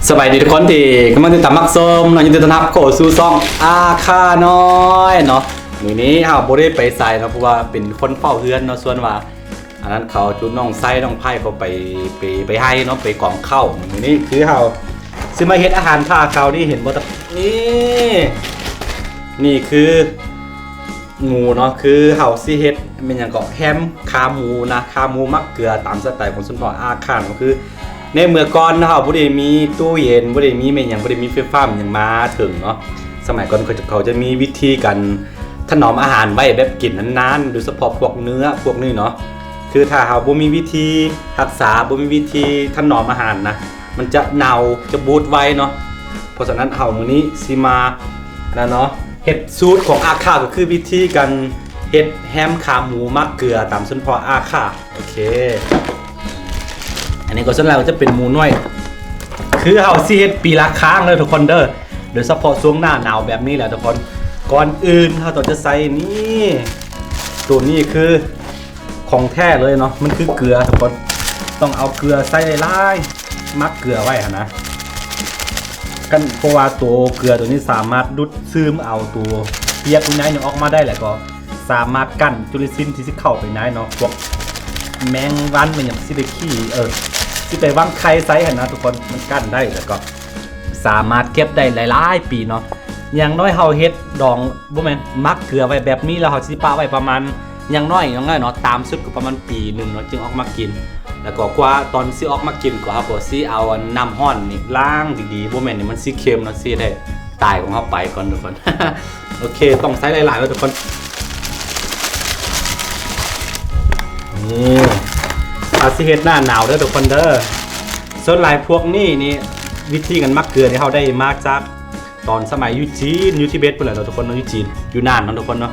ສະບາຍດີທຸກຄົນທີ່ກຳລັງຕິດຕາມຮັບຊົມເນາະ, ຍິນດີຕ້ອນຮັບເຂົ້າສູ່ຊ່ອງອາຄານ້ອຍເນາະ. ມື້ນີ້ເຮົາບໍ່ໄດ້ໄປໃສເນາະ ເພາະວ່າເປັນຄົນເຝົ້າເຮືອນເນາະ, ສ່ວນວ່າອັນນັ້ນເຂົາຈຸນ້ອງໄຊນ້ອງໄພເຂົາໄປ ໄປ ໄປໄຮ່ເນາະ ໄປກອງເຂົ້າ. ມື້ນີ້ຄືເຮົາຊິມາເຮັດອາຫານຖ້າເຂົານີ້ ເຫັນບໍ່? ນີ້ ນີ້ຄື ໝູເນາະ, ຄືເຮົາຊິເຮັດແມ່ນຫຍັງເກາະ ແຮມຂາໝູນະ, ຂາໝູໝັກເກືອຕາມສະໄຕຂອງຊົນເຜົ່າອາຂ່ານ. ກໍຄືໃນເມື່ອກ່ອນເຮົາບໍ່ໄດ້ມີຕູ້ເຢັນ ບໍ່ໄດ້ມີແມ່ນຫຍັງ ບໍ່ໄດ້ມີໄຟຟ້າຫຍັງມາເຖິງເນາະ. ສະໄໝກ່ອນເຂົາຈະ ເຂົາຈະມີວິທີການຖະໜອມອາຫານໄວ້ແບບກິນນານໆ ໂດຍສະເພາະພວກເນື້ອພວກນີ້ເນາະ. ຄືຖ້າເຮົາບໍ່ມີວິທີຮັກສາ ບໍ່ມີວິທີຖະໜອມອາຫານນະ ມັນຈະເນົ່າ ຈະບູດໄວເນາະ. ເພາະສະນັ້ນເຮົາມື້ນີ້ຊິມາ ນັ້ນເນາະ ເຮັດສູດຂອງອາຂ່າ ກໍຄືວິທີການເຮັດແຮມຂາໝູໝັກເກືອຕາມຊົນເຜົ່າອາຂ່າ. ໂອເຄ ອັນນີ້ກໍສ່ວນຫຼາຍກໍຈະເປັນໝູນ້ອຍ ຄືເຮົາຊິເຮັດປີລະຄັ້ງເດີທຸກຄົນເດີ, ໂດຍສະເພາະຊ່ວງໜ້າໜາວແບບນີ້ແຫຼະທຸກຄົນ. ກ່ອນອື່ນເຮົາຕ້ອງຈະໃສ່ນີ້ ໂຕນີ້ຄື ຂອງແທ້ເລີຍເນາະ ມັນຄືເກືອທຸກຄົນ. ຕ້ອງເອົາເກືອໃສ່ຫຼາຍໆ ໝັກເກືອໄວ້ຫັ້ນນະ ກັນ ເພາະວ່າໂຕເກືອໂຕນີ້ສາມາດດູດຊຶມເອົາໂຕປຽກຢູ່ໃນນີ້ອອກມາໄດ້ ແລ້ວກໍສາມາດກັ້ນຈຸລິນຊີນທີ່ຊິເຂົ້າໄປໃນເນາະ, ພວກແມງວັນແມ່ນຫຍັງຊິໄປຂີ້ ເອີ ຊິໄປວາງໄຂ່ໃສ່ຫັ້ນນະທຸກຄົນ, ມັນກັ້ນໄດ້ ແລ້ວກໍ ສາມາດເກັບໄດ້ຫຼາຍໆປີເນາະ. ຢ່າງໜ້ອຍເຮົາເຮັດດອງ ບໍ່ແມ່ນ ໝັກເກືອໄວ້ແບບນີ້ ແລ້ວເຮົາຊິປະໄວ້ປະມານ ຢ່າງໜ້ອຍ ຢ່າງໜ້ອຍເນາະ ຕາມສຸດກໍປະມານປີໜຶ່ງເນາະ ຈຶ່ງອອກມາກິນ. ແລ້ວກໍກວ່າຕອນຊິອອກມາກິນກໍ ເຮົາກໍຊິເອົາອັນນ້ຳຮ້ອນນີ້ລ້າງດີໆ, ບໍ່ແມ່ນນີ້ມັນຊິເຄັມເນາະ ຊິໄດ້ຕາຍຂອງເຮົາໄປກ່ອນທຸກຄົນ. ໂອເຄ ຕ້ອງໃຊ້ຫຼາຍໆເດີທຸກຄົນ. ນີ້ ເຮົາຊິເຮັດໜ້າໜາວເດີທຸກຄົນເດີ. ສ່ວນຫຼາຍພວກນີ້ນີ້ ວິທີການໝັກເກືອນີ້ ເຮົາໄດ້ມາຈາກຕອນສະໄໝຢູ່ຈີນ ຢູ່ທິເບດພຸ້ນແຫຼະເນາະທຸກຄົນເນາະ, ຢູ່ຈີນ ຢູ່ນ່ານເນາະທຸກຄົນເນາະ.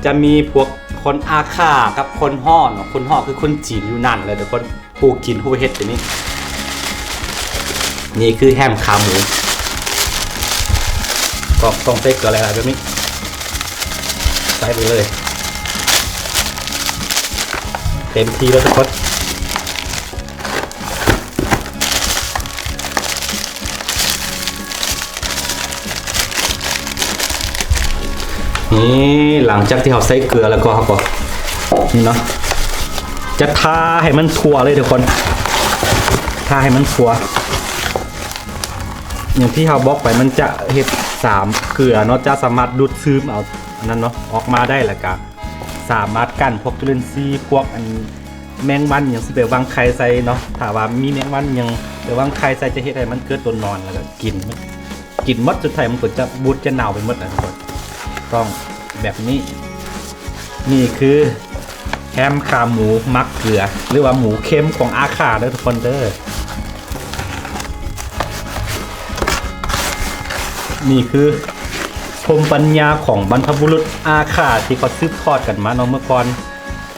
ຈະມີພວກຄົນອາຂ່າກັບຄົນຫໍ້ເນາະ, ຄົນຫໍ້ຄືຄົນຈີນຢູ່ນ່ານແຫຼະທຸກຄົນ. ຜູ້ກິນຜູ້ເຮັດຕົວນີ້. ນີ້ຄືແຮມຂາໝູ ກໍຕ້ອງໃສ່ເກືອຫຼາຍໆແບບນີ້ ໃສ່ໄປເລີຍ ເຕັມທີ່ເລີຍທຸກຄົນ. ນີ້ ຫຼັງຈາກທີ່ເຮົາໃສ່ເກືອແລ້ວກໍ ເຮົາກໍ ນີ້ເນາະ ຈະທາໃຫ້ມັນທົ່ວເລີຍທຸກຄົນ ທາໃຫ້ມັນທົ່ວ. ຢ່າງທີ່ເຮົາບອກໄປ ມັນຈະເຮັດສາມເກືອເນາະ ຈະສາມາດດູດຊຶມເອົາອັນນັ້ນເນາະ ອອກມາໄດ້ ແລ້ວກະສາມາດກັ້ນພວກຈຸລິນຊີ ພວກອັນ ແມງວັນຫຍັງຊິໄປວາງໄຂ່ໃສ່ເນາະ. ຖ້າວ່າມີແມງວັນຫຍັງໄປວາງໄຂ່ໃສ່ ຈະເຮັດໃຫ້ມັນເກີດຕົວນອນ ແລ້ວກໍກິນ ກິນໝົດ ສຸດທ້າຍມັນກໍຈະບູດຈະເນົ່າໄປໝົດນະທຸກຄົນ. ຕ້ອງແບບນີ້. ນີ້ຄືແຮມຂາໝູໝັກເກືອ ຫຼືວ່າໝູເຄັມຂອງອາຂ່າເດີທຸກຄົນເດີ. ນີ້ຄືພູມປັນຍາຂອງບັນພະບຸລຸດອາຂ່າທີ່ເຂົາສືບທອດກັນມາເນາະ ເມື່ອກ່ອນ.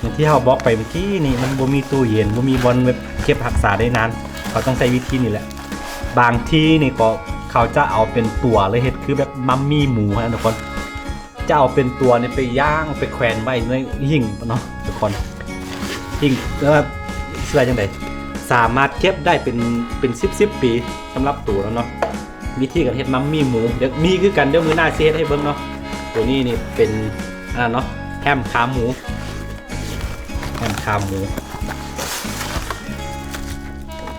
ຢ່າງທີ່ເຮົາບອກໄປເມື່ອກີ້ນີ້ ມັນບໍ່ມີຕູ້ເຢັນ ບໍ່ມີບ່ອນແບບເກັບຮັກສາໄດ້ນານ ເຂົາຕ້ອງໃຊ້ວິທີນີ້ແຫຼະ. ບາງທີ່ນີ້ກໍເຂົາຈະເອົາເປັນຕົວເລີຍ ເຮັດຄືແບບມັມມີໝູຫັ້ນນະທຸກຄົນ ຈະເອົາເປັນຕົວນີ້ໄປຢ່າງ ໄປແຂວນໄວ້ໃນຫິ້ງເນາະທຸກຄົນ ຫິ້ງ ແລ້ວວ່າຊິວ່າຈັ່ງໃດ ສາມາດເກັບໄດ້ເປັນ ເປັນສິບສິບປີ ສຳລັບໂຕແລ້ວເນາະ. ວິທີການເຮັດມັມມີໝູ ດຽວມີຄືກັນ ດຽວມື້ໜ້າຊິເຮັດໃຫ້ເບິ່ງເນາະ. ໂຕນີ້ນີ້ເປັນອັນນັ້ນເນາະ ແຮມຂາໝູ ແຮມຂາໝູ.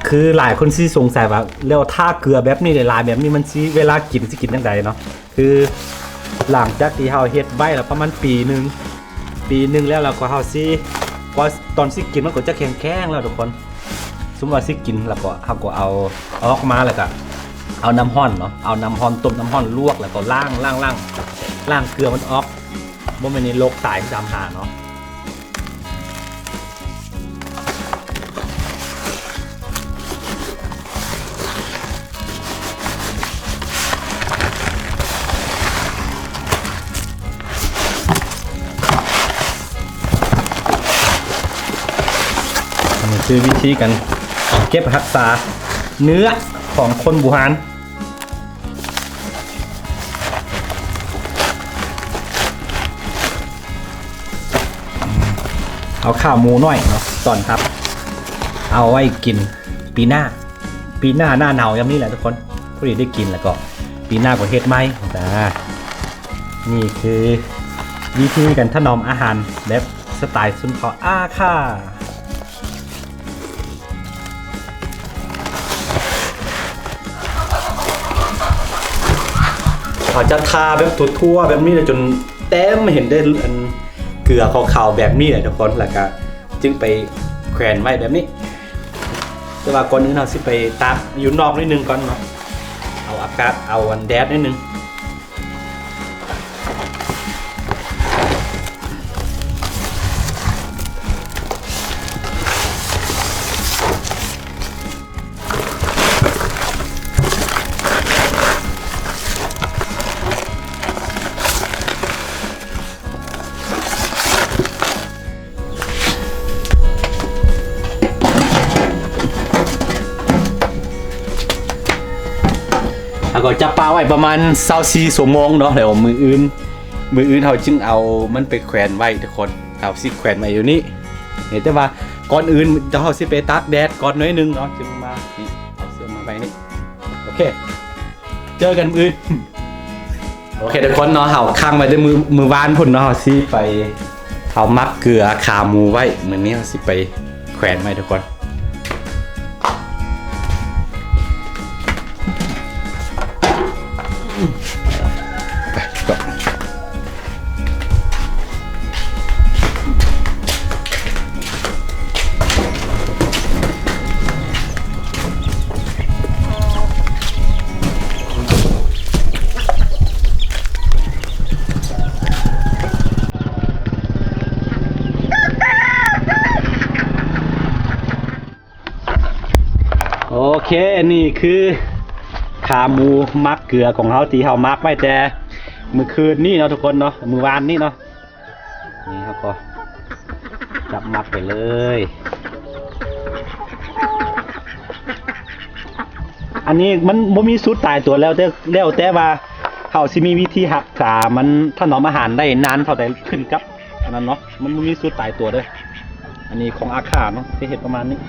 ຄືຫຼາຍຄົນຊິສົງໄສວ່າ ແລ້ວທາເກືອແບບນີ້ຫຼາຍໆແບບນີ້ ມັນຊິ ເວລາກິນຊິກິນຈັ່ງໃດເນາະ. ຄືຫຼັງຈາກທີ່ເຮົາເຮັດໄວ້ແລ້ວປະມານປີໜຶ່ງ ປີໜຶ່ງແລ້ວ ແລ້ວກໍເຮົາຊິ ກໍຕອນຊິກິນມັນກໍຈະແຂງໆແລ້ວທຸກຄົນ. ສົມມຸດວ່າຊິກິນແລ້ວກໍ ເຮົາກໍເອົາອອກມາ ແລ້ວກໍເອົານ້ຳຮ້ອນເນາະ ເອົານ້ຳຮ້ອນ ຕົ້ມນ້ຳຮ້ອນລວກ ແລ້ວກໍລ້າງ ລ້າງ ລ້າງ ລ້າງເກືອມັນອອກ. ບໍ່ແມ່ນນີ້ໂລກຕາຍຕາມຫາເນາະ. ອັນນີ້ຄືວິທີການເກັບຮັກສາເນື້ອຂອງຄົນບູຮານ. ເອົາຂາໝູນ້ອຍເນາະ ຕ້ອນຮັບ ເອົາໄວ້ກິນປີໜ້າ. ປີໜ້າໜ້າໜາວຍາມນີ້ແຫຼະທຸກຄົນ ພໍດີໄດ້ກິນ ແລ້ວກໍປີໜ້າກໍເຮັດໃໝ່ຈ້າ. ນີ້ຄືວິທີການຖະໜອມອາຫານແບບສະໄຕຊົນເຜົ່າອາຂ້າ. ເຮົາຈະທາແບບທົ່ວໆແບບນີ້ແຫຼະ ຈົນເຕັມ ເຫັນໄດ້ອັນເກືອຂາວໆແບບນີ້ແຫຼະທຸກຄົນ ແລ້ວກະຈຶ່ງໄປແຂວນໄວ້ແບບນີ້. ແຕ່ວ່າກ່ອນອື່ນເຮົາຊິໄປຕາກຢູ່ນອກໜ້ອຍໜຶ່ງກ່ອນເນາະ ເອົາອາກາດ ເອົາອັນແດດໜ້ອຍໜຶ່ງ. ເຮົາກໍຈັບປາໄວ້ປະມານຊາວສີ່ຊົ່ວໂມງເນາະ ແລ້ວມື້ອື່ນ ມື້ອື່ນເຮົາຈຶ່ງເອົາມັນໄປແຂວນໄວ້ທຸກຄົນ. ເຮົາຊິແຂວນໄວ້ຢູ່ນີ້ ເຫັນແຕ່ວ່າກ່ອນອື່ນເຮົາຊິໄປຕາກແດດກ່ອນໜ້ອຍໜຶ່ງເນາະ ຈຶ່ງມານີ້ ເອົາເສື້ອມາໄວ້ນີ້. ໂອເຄ ເຈີກັນມື້ອື່ນ. ໂອເຄທຸກຄົນເນາະ ເຮົາຄ້າງໄວ້ແຕ່ມື້ ມື້ວານພຸ້ນເນາະ ເຮົາຊິໄປ ເອົາໝັກເກືອຂາໝູໄວ້ ມື້ນີ້ເຮົາຊິໄປແຂວນໃໝ່ທຸກຄົນ. ໂອເຄ ນີ້ຄືຂາໝູໝັກເກືອຂອງເຮົາ ທີ່ເຮົາໝັກໄວ້ແຕ່ມື້ຄືນນີ້ເນາະທຸກຄົນເນາະ ມື້ວານນີ້ເນາະ. ນີ້ເຮົາກໍຈັບໝັກໄປເລີຍ. ອັນນີ້ມັນບໍ່ມີສູດຕາຍຕົວ ແລ້ວແຕ່ ແລ້ວແຕ່ວ່າເຮົາຊິມີວິທີຮັກສາມັນ ຖະໜອມອາຫານໄດ້ນານເທົ່າໃດ ຂຶ້ນກັບອັນນັ້ນເນາະ ມັນບໍ່ມີສູດຕາຍຕົວເດີ້. ອັນນີ້ຂອງອາຄາເນາະ ຊິເຮັດປະມານນີ້.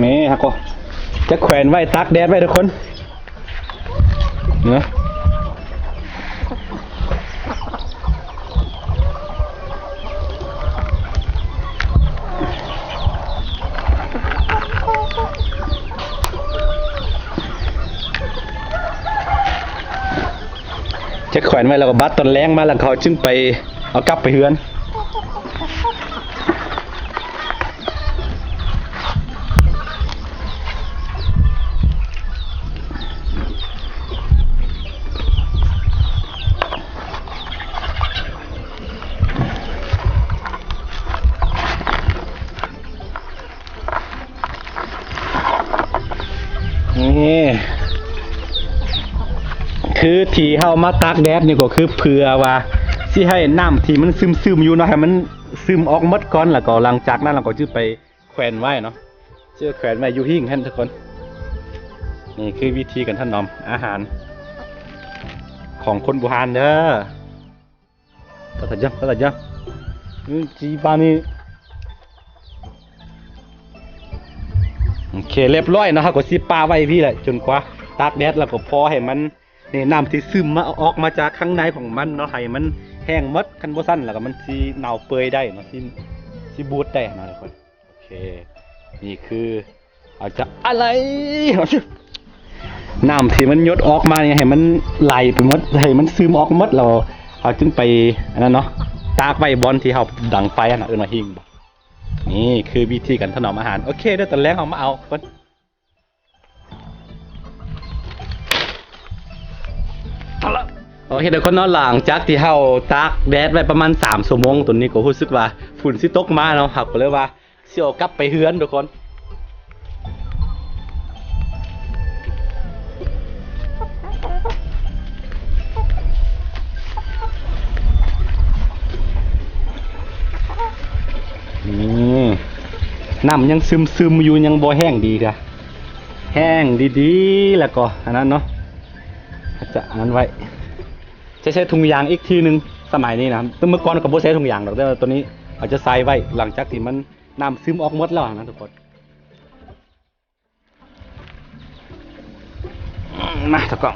ນີ້ເຮົາກໍຈະແຂວນໄວ້ ຕາກແດດໄວ້ທຸກຄົນ. ເນາະ ຈະແຂວນໄວ້ ແລ້ວກໍບັດຕອນແລງມາ ແລ້ວເຂົາຈຶ່ງໄປ ເອົາກັບໄປເຮືອນ. ນີ້ ຄືທີ່ເຮົາມາຕາກແດດນີ້ກໍຄືເພື່ອວ່າຊິໃຫ້ນ້ຳທີ່ມັນຊຶມໆຢູ່ເນາະ ໃຫ້ມັນຊຶມອອກໝົດກ່ອນ ແລ້ວກໍຫຼັງຈາກນັ້ນເຮົາກໍຈະໄປແຂວນໄວ້ເນາະ ຈະແຂວນໄວ້ຢູ່ຫິ້ງຫັ້ນທຸກຄົນ. ນີ້ຄືວິທີການຖະໜອມອາຫານຂອງຄົນບູຮານເດີ້. ຕະຕະຍະ ຕະຕະຍະ ອື ຈີປານີ້. ໂອເຄ ລຽບຮ້ອຍເນາະ ເຮົາກໍຊິປະໄວ້ພີ້ແຫຼະ ຈົນກວ່າຕາກແດດ ແລ້ວກໍພໍໃຫ້ມັນ ນີ້ ນ້ຳທີ່ຊຶມມາ ອອກມາຈາກຂ້າງໃນຂອງມັນເນາະ ໃຫ້ມັນແຫ້ງໝົດ ຄັນບໍ່ຊັ້ນແລ້ວກໍມັນຊິເນົ່າເປື່ອຍໄດ້ເນາະ ຊິ ຊິບູດໄດ້ເນາະທຸກຄົນ. ໂອເຄ ນີ້ຄື ເຮົາຈະອະໄລ ນ້ຳທີ່ມັນຫຍົດອອກມານີ້ ໃຫ້ມັນໄຫຼໄປໝົດ ໃຫ້ມັນຊຶມອອກໝົດ ແລ້ວເຮົາຈຶ່ງໄປອັນນັ້ນເນາະ ຕາກໄວ້ບ່ອນທີ່ເຮົາດັງໄຟຫັ້ນນະ ເອີ້ນວ່າຫິ້ງບໍ. ນີ້ຄືວິທີການຖະໜອມອາຫານ. ໂອເຄ ດຽວຕອນແລງເຮົາມາເອົາກ່ອນ. ໂອເຄ ທຸກຄົນເນາະ ຫຼັງຈາກທີ່ເຮົາຕາກແດດໄວ້ປະມານສາມຊົ່ວໂມງ ຕອນນີ້ກໍຮູ້ສຶກວ່າຝົນຊິຕົກມາເນາະ ເຮົາກໍເລີຍວ່າ ຊິເອົາກັບໄປເຮືອນທຸກຄົນ. ນີ້ ນ້ຳຍັງຊຶມໆຢູ່ ຍັງບໍ່ແຫ້ງດີເທື່ອ ແຫ້ງດີໆ ແລ້ວກໍອັນນັ້ນເນາະ ຈະອັນນັ້ນໄວ້ ຈະໃຊ້ຖົງຢາງອີກທີໜຶ່ງ. ສະໄໝນີ້ນະ ແຕ່ເມື່ອກ່ອນກໍບໍ່ໃຊ້ຖົງຢາງດອກ ແຕ່ວ່າໂຕນີ້ເຮົາຈະໃສ່ໄວ້ ຫຼັງຈາກທີ່ມັນ ນ້ຳຊຶມອອກໝົດແລ້ວນະທຸກຄົນ. ມາຕາກ້ອງ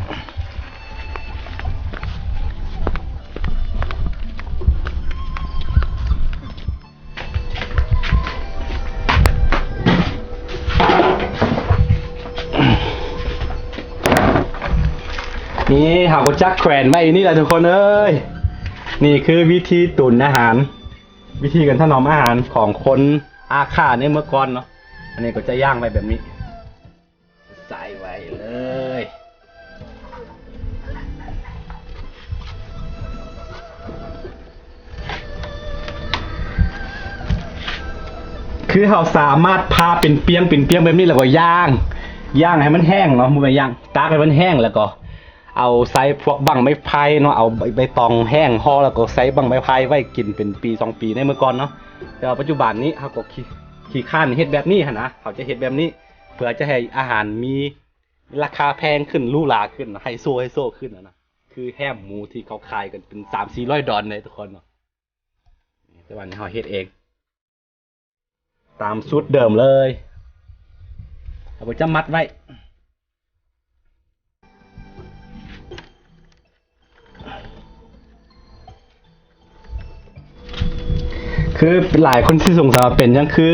ນີ້ເຮົາກໍຈັກແຂວນໄວ້ນີ້ແຫຼະທຸກຄົນເອີຍ. ນີ້ຄືວິທີຕຸນອາຫານ ວິທີການຖະໜອມອາຫານຂອງຄົນອາຂ້າໃນເມື່ອກ່ອນເນາະ. ອັນນີ້ກໍຈະຢ່າງໄວ້ແບບນີ້ ໃສ່ໄວ້ເລີຍ ຄືເຮົາສາມາດຜ່າເປັນປ່ຽງເປັນປ່ຽງແບບນີ້ ແລ້ວກໍຍ່າງ ຍ່າງໃຫ້ມັນແຫ້ງເນາະ ບໍ່ແມ່ນຍ່າງ ຕາກໃຫ້ມັນແຫ້ງ ແລ້ວກໍເອົາໃສ່ພວກບັ້ງໄມ້ໄຜ່ເນາະ ເອົາໃບ ໃບຕອງແຫ້ງຫໍ່ ແລ້ວກໍໃສ່ບັ້ງໄມ້ໄຜ່ໄວ້ກິນເປັນປີສອງປີໃນເມື່ອກ່ອນເນາະ. ແຕ່ວ່າປັດຈຸບັນນີ້ເຮົາກໍຂີ້ ຂີ້ຄ້ານເຮັດແບບນີ້ຫັ້ນນະ ເຮົາຈະເຮັດແບບນີ້ ເພື່ອຈະໃຫ້ອາຫານມີລາຄາແພງຂຶ້ນ ຫຼູຫຼາຂຶ້ນ ໄຮໂຊ ໄຮໂຊຂຶ້ນຫັ້ນນະ. ຄືແຮມໝູທີ່ເຂົາຂາຍກັນເປັນສາມສີ່ຮ້ອຍດອນເດ້ທຸກຄົນເນາະ ແຕ່ວ່ານີ້ເຮົາເຮັດເອງ ຕາມສູດເດີມເລີຍ ເອົາໄປຈຳມັດໄວ້. ຄືຫຼາຍຄົນຊິສົງໄສວ່າເປັນຫຍັງ ຄື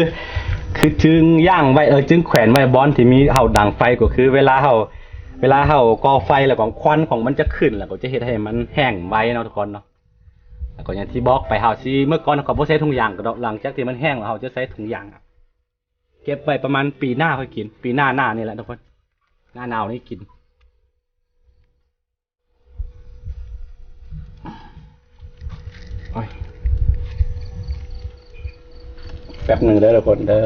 ຄືຈຶ່ງຢ່າງໄວ້ ເອີ ຈຶ່ງແຂວນໄວ້ບ່ອນທີ່ມີເຮົາດັງໄຟ ກໍຄືເວລາເຮົາ ເວລາເຮົາກໍ່ໄຟ ແລ້ວກໍຄວັນຂອງມັນຈະຂຶ້ນ ແລ້ວກໍຈະເຮັດໃຫ້ມັນແຫ້ງໄວເນາະທຸກຄົນເນາະ. ແລ້ວກໍຢ່າງທີ່ບອກໄປ ເຮົາຊິ ເມື່ອກ່ອນເຮົາກໍບໍ່ໃສ່ຖົງຢາງ ກໍດອກ ຫຼັງຈາກທີ່ມັນແຫ້ງແລ້ວ ເຮົາຈະໃສ່ຖົງຢາງ ເກັບໄວ້ປະມານປີໜ້າຄ່ອຍກິນ ປີໜ້າ ໜ້ານີ້ແຫຼະທຸກຄົນ ໜ້າໜາວນີ້ກິນ. ໂອ້ຍ ແປັບໜຶ່ງເດີທຸກຄົນເດີ.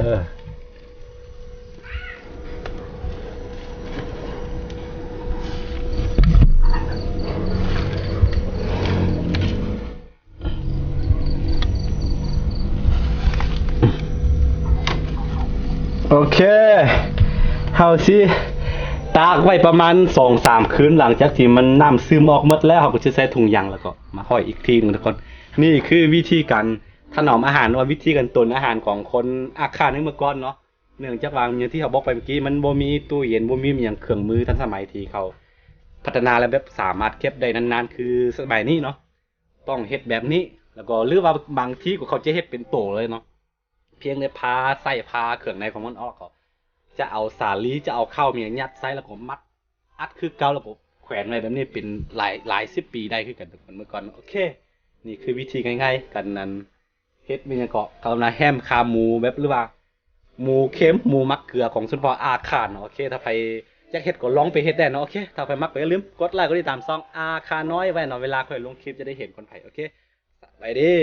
ໂອເຄ ເຮົາຊິຕາກໄວ້ປະມານສອງສາມຄືນ ຫຼັງຈາກທີ່ມັນ ນ້ຳຊຶມອອກໝົດແລ້ວ ເຮົາກໍຊິໃສ່ຖົງຢາງ ແລ້ວກໍມາຫ້ອຍອີກທີໜຶ່ງທຸກຄົນ. ນີ້ຄືວິທີການຖະໜອມອາຫານ ຫຼືວ່າວິທີການຕຸນອາຫານຂອງຄົນອາຂ້າໃນເມື່ອກ່ອນເນາະ. ເນື່ອງຈາກວ່າ ຢ່າງທີ່ເຮົາບອກໄປເມື່ອກີ້ ມັນບໍ່ມີຕູ້ເຢັນ ບໍ່ມີຫຍັງ ເຄື່ອງມືທັນສະໄໝທີ່ເຂົາພັດທະນາ ແລະ ແບບສາມາດເກັບໄດ້ນານໆ ຄືສະໄໝນີ້ເນາະ. ຕ້ອງເຮັດແບບນີ້ ແລ້ວກໍ ຫຼືວ່າບາງທີກໍເຂົາຈະເຮັດເປັນໂຕເລີຍເນາະ ພຽງແຕ່ຜ່າໄສ້ຜ່າເຄື່ອງໃນຂອງມັນອອກ ກໍຈະເອົາສາລີ ຈະເອົາເຂົ້າມີຫຍັງຍັດໃສ່ ແລ້ວກໍມັດອັດຄືເກົ່າ ແລ້ວກໍແຂວນໄວ້ແບບນີ້ເປັນຫຼາຍ ຫຼາຍສິບປີໄດ້ຄືກັນທຸກຄົນ ເມື່ອກ່ອນ. ໂອເຄ ນີ້ຄືວິທີງ່າຍໆ ການນັ້ນ ເຮັດແມ່ນຫຍັງເກາະ ເຂົານະ ແຮມຂາໝູແບບ ຫຼືວ່າໝູເຄັມ ໝູໝາກເກືອຂອງຊົນເຜົ່າອາຂ່ານເນາະ. ໂອເຄ ຖ້າໃຜຢາກເຮັດກໍລອງໄປເຮັດໄດ້ເນາະ. ໂອເຄ ຖ້າໃຜມັກກໍຢ່າລືມກົດໄລກົດຕິດຕາມຊ່ອງອາຂ່ານ້ອຍໄວ້ເນາະ ເວລາຂ້ອຍລົງຄລິບຈະໄດ້ເຫັນກ່ອນໃຜ. ໂອເຄ ສະບາຍດີ.